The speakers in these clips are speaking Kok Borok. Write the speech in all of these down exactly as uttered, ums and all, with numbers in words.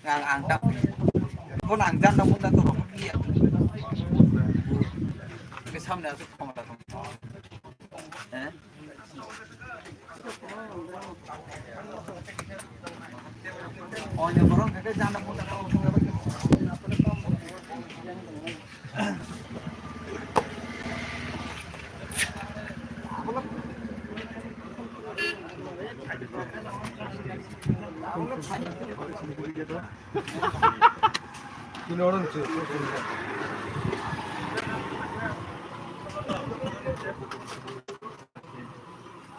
Ang, ang tak. Bo nang jan na munda to rok liya. Ke samne asuk khomota tong. Eh? Oh, ya, borok ke jan na munda to.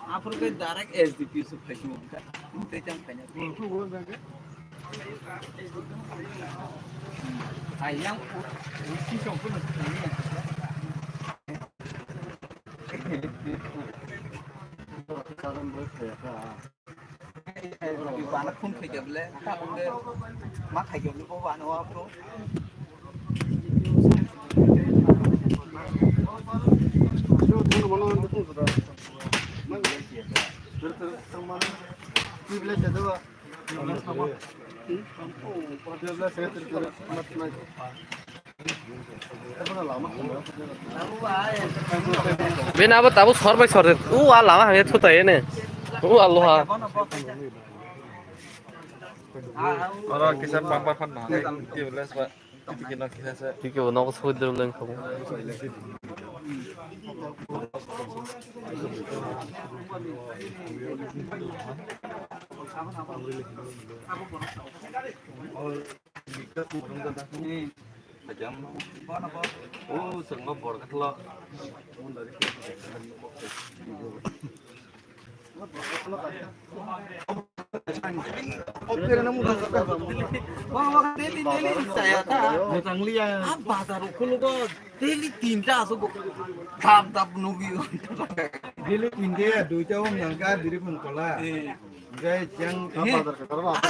Aphuru khe direct S D P su phaising wngkha. Tei tang khaina. Ayang, si song pun. Bana phone khaikha bole, ta bole ma khaikha bole bo bana wa bro. Bini abo tabuk sor bai sor de. U a lama hamya thuta ene. U a loha. Oro kisa bumper fan no. Tibeless ba. Tiki no kisa se. Tiki bo nok soi de leng khamu. Daily tinta asuk dam dam nugi. Daily tinta duita wng yang ka diri pun kola. Gai jang. Ah,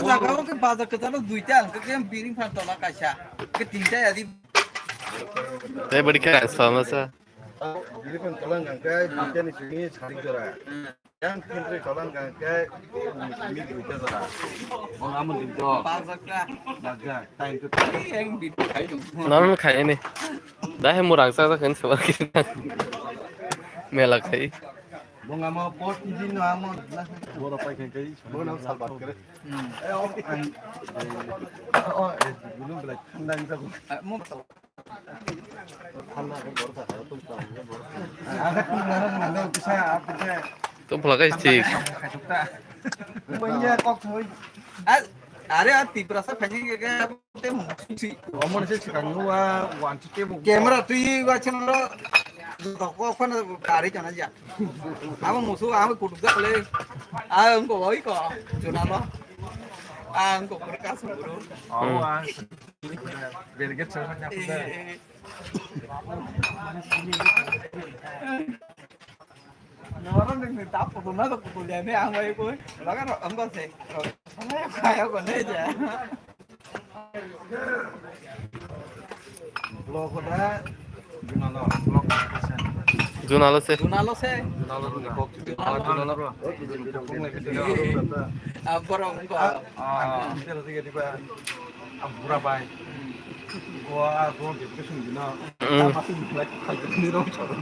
jaga o ke bazar kwcharo duita, ang ke biring phan tola kaisa. Ke tinta ya di. Tei bwrwi khe ang sama sa. Biring phan tola ang ke duita ni simi sari jora. Yang kentri tola ang ke simi duita jora. Ong amo duita. Bazar ka. Bazar, time to time. Yang biring khai dong. Normal khai ni. Dah he murang sa sa kan sebar kita. Mela khai. Bong amo post di no amo na. Boro pai khe kai. Bong amo salbat kere. Hmm. Eh, oh, ang, eh, oh, eh, belum belai thanda ni jago. Ah, mo. Thanda ke boro sa, tum sa, boro sa. Ada tum nara nara bisa apa ke? Tum pula kai stik. Banya kok soi. Ah, are ah Tiprasa phai ke ke. Omo se swkang nua wansi tebo. Camera twi wa chang ro. Doko khon kari chana ja. Amo musu amo kutuk ja le. A ungko oi ko. Juna lo. A ungko perkas bro. Oh, ah. Berget sama. Eh, eh, eh. Nora nung ni tap putul na to putul ya ni ang bai ko. Laga ro ang ko se. Ang bai ko ya ko ne ja. Blog ko da. Junalo, blog ko se. Junalo se. Junalo se. Junalo ni kok. Junalo. Junalo. Ah, borok ko. Ah, ah, ah. Ang bura bai. Gua, gua gitu sih, gina. Mm. Apa sih, like, kayak gini dong, cara.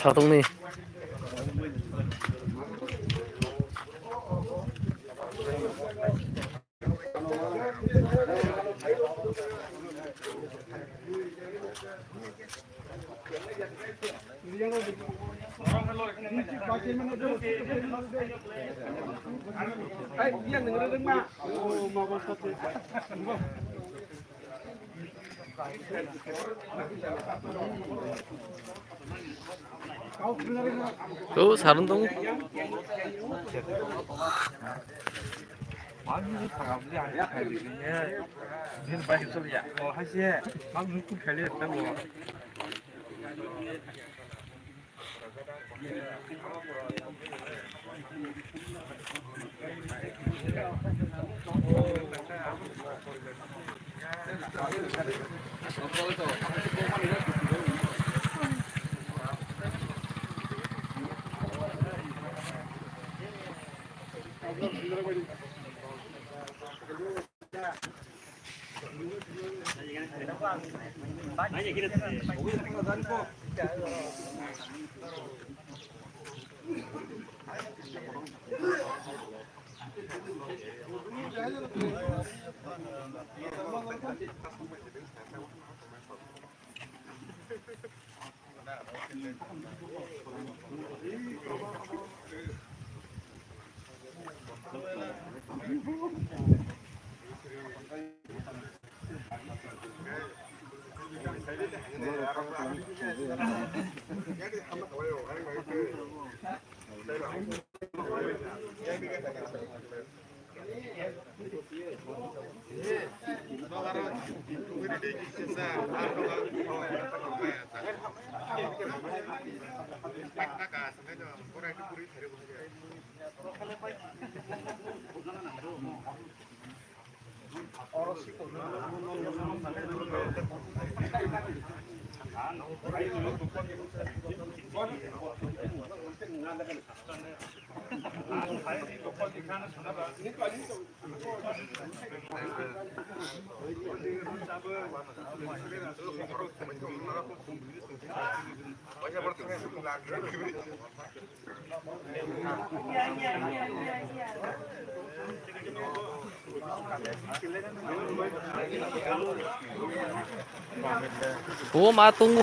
Satongni. Tuh, sarung dong. O ma tongo.